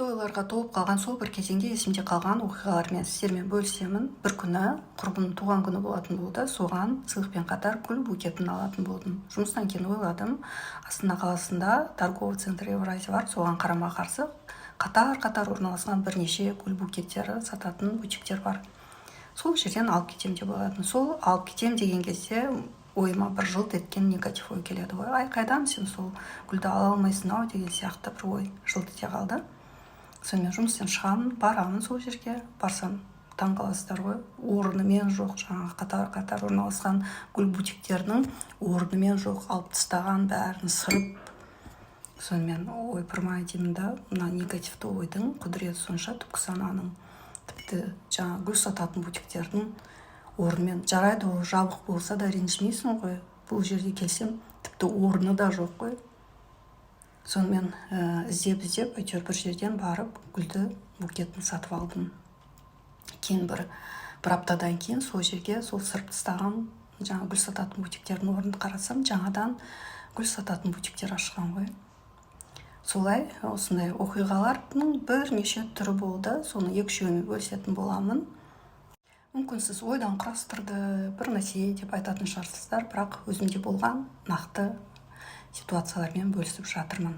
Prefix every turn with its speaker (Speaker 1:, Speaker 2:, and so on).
Speaker 1: Негативті ойларға толып қалған сол бір кезеңде есімде қалған оқиғалармен сіздермен бөлісемін. Бір күні құрбымның туған күні болатын болды. Соған сыйлықпен қатар гүл букетін алатын болдым. Жұмыстан кейін ойладым, Астана қаласында торговый центр «Евразия» бар, соған қарама қарсы қатар қатар орналасқан бірнеше гүл букеттері сататын бутиктер бар, сол жерден алып кетемін деп ойладым. Сол алып кетемін деген кезде ойыма бір жылт еткен негатив ой келеді ғой: «Ай, қайдам, сен сол гүлді ала алмайсың ау», — деген сияқты бір ой жылт ете қалды. Сонымен жұмыстан шығамын, барамын сол жерге. Барсам, таң қаласыздар ғой, орнымен жоқ. Жаңағы қатар қатар орналасқан гүл бутиктерінің орнымен жоқ, алып тастаған бәрін сырып. Сонымен, ойпырмай деймін да, мына негативті ойдың құдіреті сонша, түпкі сананың. Тіпті жаңағы гүл сататын бутиктердің орнымен, жарайды, ол жабық болса да ренжімейсің ғой, бұл жерге келсем, тіпті орны да жоқ қой. Сонымен іздеп іздеп, әйтеуір бір жерден барып гүлді букетін сатып алдым. Кейін бір аптадан кейін сол жерге, сол сырып тастаған жаңа гүл сататын бутиктердің орнын қарасам, жаңадан гүл сататын бутиктер ашқан ғой. Солай, осындай оқиғалардың бірнеше түрі болды, соны екі үшеуімен бөлісетін боламын. Мүмкін, сіз ойдан құрастырды бір нәрсе деп айтатын шығарсыздар, бірақ өзімде болған нақты ситуациялармен бөлісіп жатырмын.